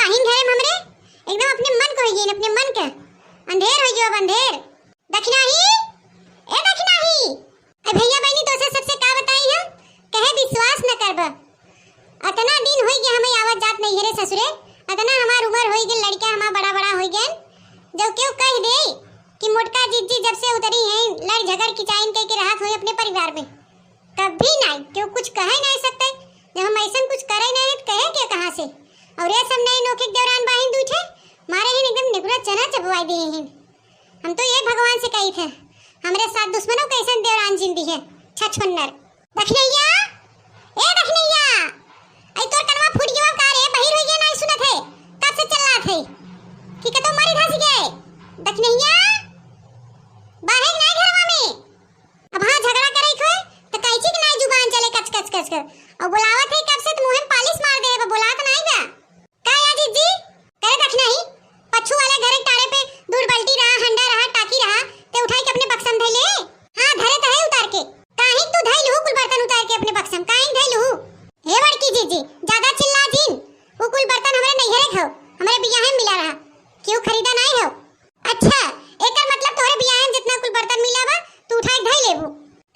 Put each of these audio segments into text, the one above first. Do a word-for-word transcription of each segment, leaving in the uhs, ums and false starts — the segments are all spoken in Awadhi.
आहिन घरे में हमरे, एकदम अपने मन के होइ गइन, अपने मन के। अंधेर होइ गयो अब, अंधेर। दखिनाही, ए दखिनाही। ए भइया बहिनी, तोसे सबसे का बताई हम, कहे विश्वास न करब। अतना दिन होइ गए हमें आवत जात नैहरे ससुरे, अतना हमार उमर होइ गए, लड़का हमार बड़ा बड़ा होइ गए। जब केहू कह दे कि मोटका जिज्जी जब से उतरी हैं, लड़ झगड़ किचाइन कह के रहत होई अपने परिवार में, कभी नाई, केहू कुछ कहे नाई सकते। जब हम ऐसन कुछ करे नाई, तो कहे के कहाँ से? और ये सब नए नोखे के देवरान बाहिन दूठे, मारे हिन एकदम निकुरा चना चबवाई दिए हिन। हम तो ये भगवान से कही थे, हमरे साथ दुश्मनों के ऐसन देवरान जिन दिहे, छछुन्नर। दखिनैया, ए दखिनैया, ऐ तोर कनवा फूट गया का रे? बहिर होइ गया, नाई सुनत है, कब से चिल्लात है कि कतो मरी धस गए? दखिनैया, बाहेर नाई घरवा में। अब हाँ झगड़ा करे खोए, तो कैची के नाई जुबान चले कच कच कच कर। और बुलावत है कब से, तो मुँह में पालिश मार दे, अब बुलात नाई बा। का या जिज्जी? करे दखिनाही, पछू वाले घरे टारे पे दूध बाल्टी रहा, हंडा रहा, टाकी रहा, ते उठाई के अपने बक्सा में धइले? हाँ, धरे तो है उतार के। काहे तू धइल हूँ कुल बर्तन उतार के अपने बक्सा में? काहे धइल हूँ? हे बड़की जिज्जी, ज्यादा चिल्ला जिन। उ कुल बर्तन हमरे नैहरे के हो, हमरे बियाहे में मिला रहा, केहू खरीदा नाई हो। अच्छा, एकर मतलब तोहरे बियाहे में जितना कुल बर्तन मिला बा, तू उठाई के धई लेबू।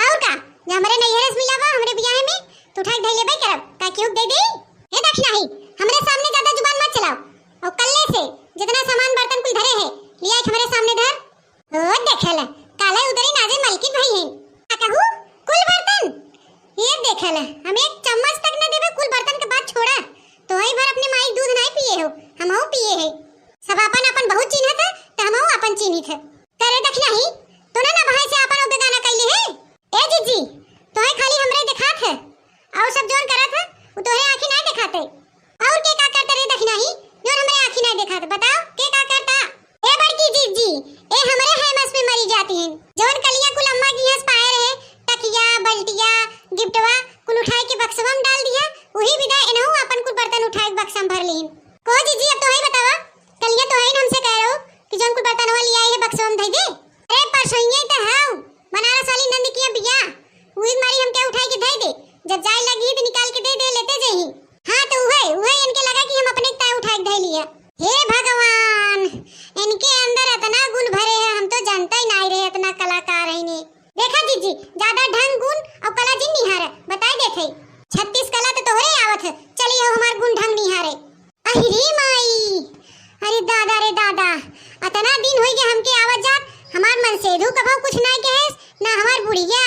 और का, जे हमरे नैहरे से मिला बा, हमरे बियाहे में, तू उठाई के धई लेबे करब, का केहू के दे देई? हे दखिनाही, हमरे सामने ज्यादा जुबान मत चलाओ। और कल्ले से जितना सामान बर्तन कुल धरे है, लिया के हमरे सामने धर। ओ देखेला, काले उधरी नाजे मलकिन भई हैं। का कहू, कुल बर्तन? ये देखेला, हम एक चम्मच तक न देबे, कुल बर्तन के बात छोड़ा। तोहई भर अपने माई के दूध नाई पिए हो, हमहू पिए है। सब आपन आपन बहुत चीन्हत है, त हमहू आपन चीन्हित है। करे दखिनाही, तो ना ना भाई से आपन ओ बेगाना कैले है। ए जिज्जी, तोहे खाली हमरे देखात है, और सब जौन करत है, उ तोहे आँखी नाई देखात है। और के का करत रे दखिनाही, जौन हमरे आँखी नाई देखात, बताओ, के का करता? ए बड़की जिज्जी, ए हमरे हैमस में मरी जाती हैं। जौन कलिया कुल अम्मा की हंस पाए रहे, तकिया, बल्टिया, गिफ्टवा, कुल उठाए के बक्सवा में डाल दिया, वही विदा इनहू आपन कुल बर्तन उठाए के बक्सा में भर लीन। को जिज्जी, अब तोहे बतावा, कलिया तोहे हमसे कह रहो कि जौन कुल बर्तनवा लिया है बक्सवा में धई दे। अरे परसोइये त हऊ, बनारस वाली नंद किया बियाह, उही मारी हमके उठाई के धई दे, जब जाए लगी त निकाल के दे दे, लेते जही। हाँ त उहे, उहे इनके लगा कि हम अपने ताई उठाई के धई लिया। हे भगवान, इनके अंदर इतना गुण भरे है, हम तो जानता ही नाई रहे इतना कलाकार है इन्हें। देखा जिज्जी, ज्यादा ढंग गुण और कला जिन निहारे, बताई देखे। छत्तीस कला तो तोहरे आवत है, चली हो हमार गुण ढंग निहारे। अहि रे माई, अरे दादा रे दादा, अतना दिन होई गया हमके आवत जात, हमार मनसेधु कभो कुछ नाई कहेस, ना हमार बुढ़िया।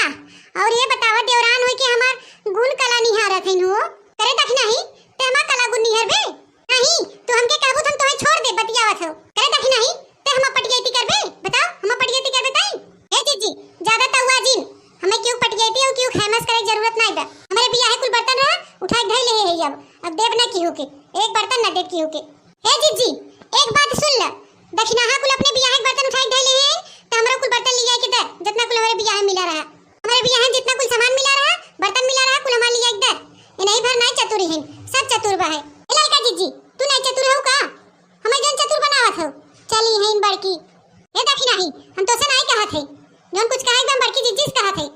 और ये बतावा देवरान होई के हमार गुण कला निहारत हइन हो। करे दखिनाही, ते हमार कला गुण निहारबे? नहीं, तू हमके कहबू त हम तोहे छोड़ दे, बतियावत हो। करे दखिनाही, ते हमार पटियैती करबे? बताओ, हमार पटियैती करबे तई? ए जिज्जी, ज्यादा तउआ जिन, हमें क्यों पटियैती और क्यों खैमस करे जरूरत नाई बा। हमरे बियाहे कुल बर्तन रहा, उठाए के धई ले है अब, अब देब ना केहू के, एक बर्तन ना देब केहू के। हे जिज्जी, एक बात सुन ल, दखिनाहा कुल अपने बियाहे के बर्तन उठाई के धइले हैं, त हमरो कुल बर्तन लियाई के दे, जितना कुल हमरे बियाहे मिला रहा। हमरे बियाहे जितना कुल सामान मिला रहा, बर्तन मिला रहा, कुल हमार लियाई के दे। इनही भर नाई चतुर हैं, सब चतुर बा है। ए ललका जिज्जी, तू नाई चतुर हो का? हमें जौन चतुर बनावत हो, चली हैं बड़की। ए दखिनाही, हम तोसे नाई कहत है, जौन कुछ कहे एकदम बड़की जिज्जी से कहत है।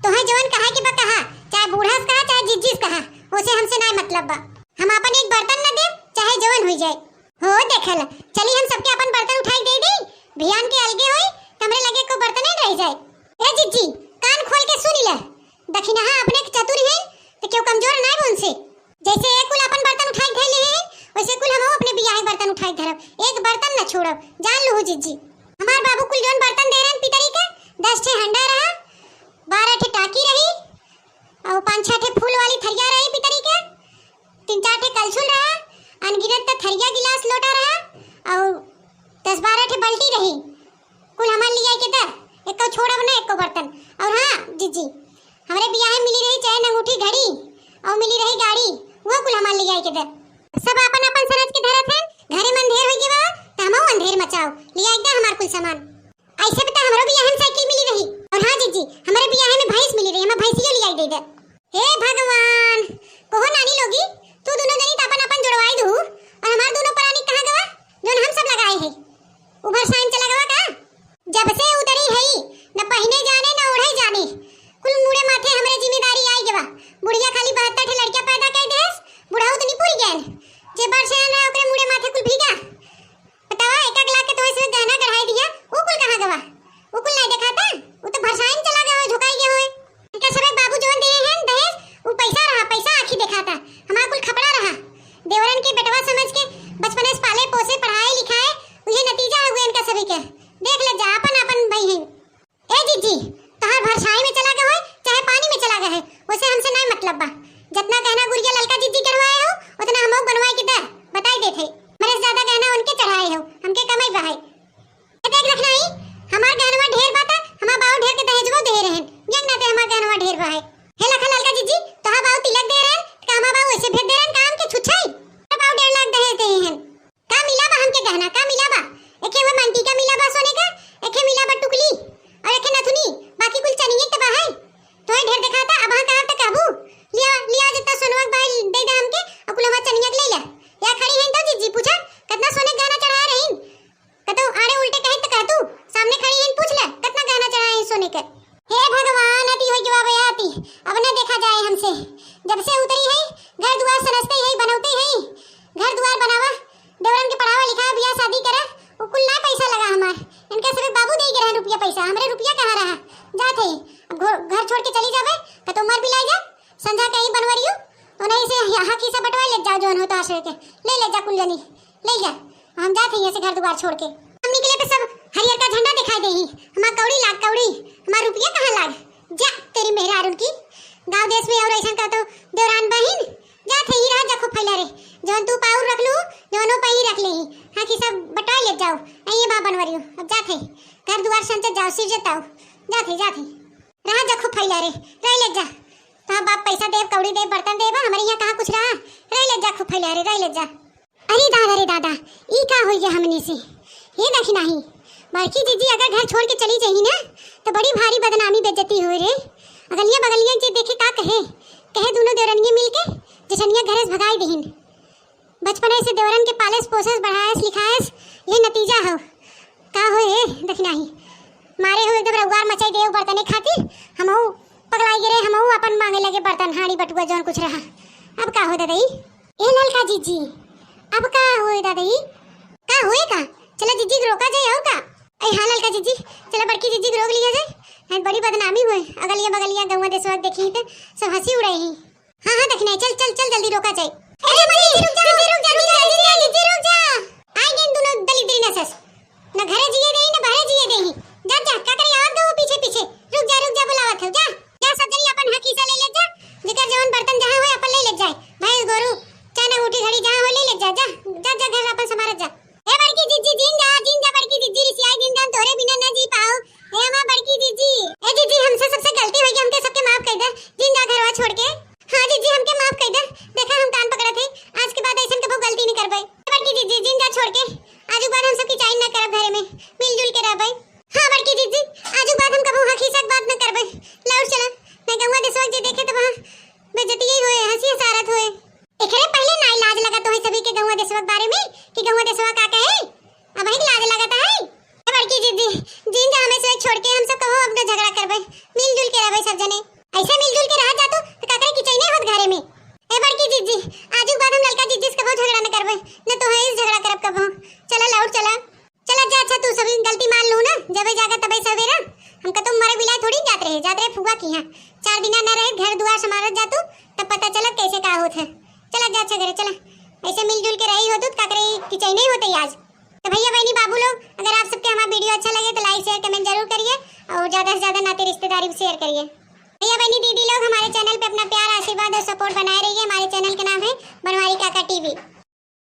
तोहे जवन कहे के बा कहा, चाहे बूढ़ा से कहा, चाहे जिज्जी से कहा, ओसे हमसे नाई मतलब बा। हम आपन एक बर्तन न देब, चाहे जवन हुई जाए। हो देखल, चली हम सबके आपन बर्तन उठाई दे दी, भियान के अलगे होई, त हमरे लगे को बर्तन नहीं रह जाए। ए जिज्जी, कान खोल के सुनी ले, दखिनाहा अपने के चतुर हैं, त केहू कमजोर नाई बा उनसे। जैसे एक कुल आपन बर्तन उठाई धइले हैं, वैसे कुल हमहू अपने बियाहे बर्तन उठाई धरब, एक बर्तन न छोड़ब, जान लूहू जिज्जी। हमार बाबू कुल जौन बर्तन दे रहन पितरी के, दस ठे हंडा रहा, बारह ठे टाकी रही, और पाँच छह ठे फूल वाली थरिया रही पितरी के, तीन चार ठे कलछुल रहा, अनगिनत त थरिया गिलास लोटा रहा, और दस बारह ठे बाल्टी रही। कुल हमार लियाई के दे, एको छोड़ब ना, एको बर्तन। और हाँ जिज्जी, हमरे बियाहे मिली रही चैन अंगूठी घड़ी, और मिली रही गाड़ी, वो कुल हमार लियाई के दे। सब आपन आपन सरज के धरत हैं, घरे में अंधेर होई के बा, त हमहू अंधेर मचाओ, लियाई के दे हमार कुल सामान। ऐसे भी त हमरो बियाहे में साइकिल मिली रही। और हाँ जिज्जी, हमरे बियाहे में भैंस मिली रही, हमें भैंसियो लियाई दे दे। हे भगवान, कहो नानी लोगी, तू दोनों जनी त आपन आपन जोड़वाई दू, और हमार दोनों प्राणी कहाँ गवा, जौन हम सब लगाए है? उभर साइन चला गवा का? जब से उतरी है, न पहिने जाने, न ओढ़े जाने, कुल मुड़े माथे हमरे जिम्मेदारी आई गवा। बुढ़िया खाली बहत्तर ठे लड़कियां पैदा कर देस, बुढ़ऊ तो निपुर गए। जे बरसे रहा ओकरे मुड़े माथे बचपने से पाले पोसे, पढ़ाए लिखाए, उहे नतीजा हउए इनका सभी के। देख ले जा, आपन आपन भई हैं। ए जीजी, तोहार भरछाई में चला गए होए, चाहे पानी में चला गए है, वैसे हमसे नाहीं मतलब बा। जतना गहना गुरिया ललका जीजी गढ़वाए हो, उतना हमहू बनवाए के दे, बताई देत है। हमरे से ज्यादा गहना उनके चढ़ाए हो, हमके कमाई बा है। ए देख रखनाई, हमार गहनवा ढेर बा त हमार बाऊ ढेर के दहेजवो दे रहन, यंग नाते हमार गहनवा ढेर बा है। हे लखा ललका जीजी, तोहार बाऊ तिलक दे रहन, त का हमार बाऊ ऐसे भेज दे रहन काम के छुच्छाई? हमार बाऊ डेढ़ लाख दहेज दे हैं। का मिला बा हमके गहना, का मिला बा? एके वो मांगटीका मिला बा सोने का, एके मिला बा टुकली, और एके नथुनी, बाकी कुल चनिये के बा है। तोहे ढेर देखाता, अब हाँ कहाँ तक कहबू? लिया, लिया जितना सोनवा के भाई दे दे हमके, और कुल हमार चनिया के ले ले। या खड़ी हैं तो जीजी पूछा, कितना सोने के गहना चढ़ाए रही? कतो आड़े उल्टे कहीं तो कह तू, सामने खड़ी हैं पूछ ले, कितना गहना चढ़ाए हैं सोने के? हे भगवान, अति हो गवा बे अति, अब न देखा जाए हमसे। जब से उतरी है, घर दुआर सनसते है, बनौते है, घर दुआर बनावा, देवरन के पढ़ावा लिखावा, बियाह शादी करा, वो कुल ना पैसा लगा हमार। इनके सभी बाबू दे के रहे रुपया पैसा, हमरे रुपया कहाँ रहा? जात है, अब घो-, घर छोड़ के चली जाबे, कतो मर भी लाई जा, संझा के ही बनवरियो, तो नहीं से यहाँ खीसा बंटवा ले जाओ, जौन होता आश्रय के, ले ले जा कुल जनी। ले जा, हम जात हई यहाँ से घर दुआर छोड़ के। हम निकले पे सब हरियर का झंडा दिखाई देही। हमार कौड़ी लाग, कौड़ी, हमार रुपया कहाँ लाग? जा, तेरी मेहरारून की। गाँव देश में और ऐसन का तो देवरान बहिन, जात हई, रह जा खूब फैला रे। जौन तू पाउर रख लू, जौनो पही रख लेही। हाँ कि सब बटाई ले जाओ। ऐ ये बा बनवरियो, अब जात हई। घर दुआर संचत जाओ, सिर जताओ। जात हई, जात हई। रह जा खूब फैला रे, रह ले जा। तोहार बाप पैसा देब, कौड़ी देब, बर्तन देब, हमरे यहाँ कहाँ कुछ रहा? रह ले जा खूब फैला रे, रह ले जा। अरे दादा रे दादा, ई का होई गया हमनी से? हे दखिनाही, बड़की जीजी अगर घर छोड़ के चली जाही ना, तो बड़ी भारी बदनामी बेइज्जती होए रे। अगलिया बगलिया जे देखे का कहे, कहे दोनों देवरनिया मिल के जेठनिया घरे से भगाई देहिन। बचपने से देवरन के पालेस पोसेस बढ़ाएस लिखाएस, ये नतीजा हो। का होए हे दखिनाही, मारे हो एकदम रउआर मचाई देव बर्तने खातिर, हमहू पगलाई गिरे, हमहू अपन मांगे लगे बर्तन, हांड़ी बटुआ जौन कुछ रहा। अब का हो ददई? ए ललका जीजी, अब का होए ददई? का होए का? चला जीजी के रोका जाए और का? ए हाँ ललका जीजी, चला बड़की जीजी के रोक लिया जाए, नहीं बड़ी बदनामी होए, अगलिया बगलिया गौवा देसवा देखी त सब हंसी उड़ाई ही। हाँ हाँ दखिनाही, चल चल चल जल्दी रोका जाए। ए जीजी, रुक जा, जीजी, रुक जा, जीजी, जीजी, जीजी, रुक जा। आई गई दोनों दलिद्री नसस। न घरे जिए देही, न बाहरे जिए देही। जा, जा, का करे आवत गो पीछे, पीछे। रुक जा, रुक जा, बुलावत हौ, जा। जा, सब जनी अपन हकीसा ले ले जा। जेकर जवन बर्तन जहाँ होए, अपन ले ले जाए। भैंस, गोरू, चाहे अंगूठी घड़ी जहाँ होए, ले ले जा, जा। जा, जा, घर अपन संभारत जा। ए बड़की जीजी, जीन जा, जीन जा, बड़की जीजी, रिसियाई दिन जान तोरे बिना न जी पाओ। ए हमार बड़की जीजी। ए जीजी, हमसे सबसे गलती होई कि हमके सबके माफ कर दे। जीन जा घरवा छोड़ के। हाँ जीजी, हमके माफ कर दे। देखा, हम कान पकड़त हई, आज के बाद ऐसन कबो गलती नहीं करबे। बड़की जीजी, जीन जा छोड़ के। आज के बाद हम सबकी चाइन ना करब घरे में, मिलजुल के रहबे। हाँ बड़की जीजी, आज के बाद हम कबो हकीसा के बात ना करबे। लौट चला, नहीं गौवा देसवा जे देखे तो वहाँ बेइज्जती ही होए, हंसी हसारत होए। एकरे पहले ना लाज लगा तो है सभी के गौवा देसवा के बारे में कि गौवा देसवा का कहे? अब ही लाज लगता है। ए बड़की जीजी, जीन जा हमें से छोड़ के हम सब कबो अपना झगड़ा करबे, मिलजुल के रहबे सब जने। ऐसे मिलजुल के रह जा तू, तो काकरे की चाहिए होत घरे में। ए बड़की जीजी, आज के बाद हम ललका जीजी से कबो झगड़ा न करबे, न तो है झगड़ा करब कबो। चला लौट चला। चला जा, अच्छा तू सभी गलती मान लू ना, जबे जागा तबे सवेरा। हम कतो मरे बिलाए थोड़ी जात रहे, जात रहे फुआ की यहाँ। चार दिना न रहे, घर दुआर संभारत जा तू, तब पता चलत कैसे का होत है। चला जा, अच्छा घरे चला। ऐसे मिलजुल के रही हो तू, तो काकरे की चाहिए होते आज। तो भैया बहनी बाबू लोग, अगर आप सबके हमारा वीडियो अच्छा लगे तो like share comment जरूर करिए और ज़्यादा से ज़्यादा नाते रिश्तेदारी भी share करिए। भैया बहनी दीदी लोग, हमारे चैनल पे अपना प्यार, आशीर्वाद और सपोर्ट बनाए रहिए। हमारे चैनल का नाम है बनवारी काका टीवी।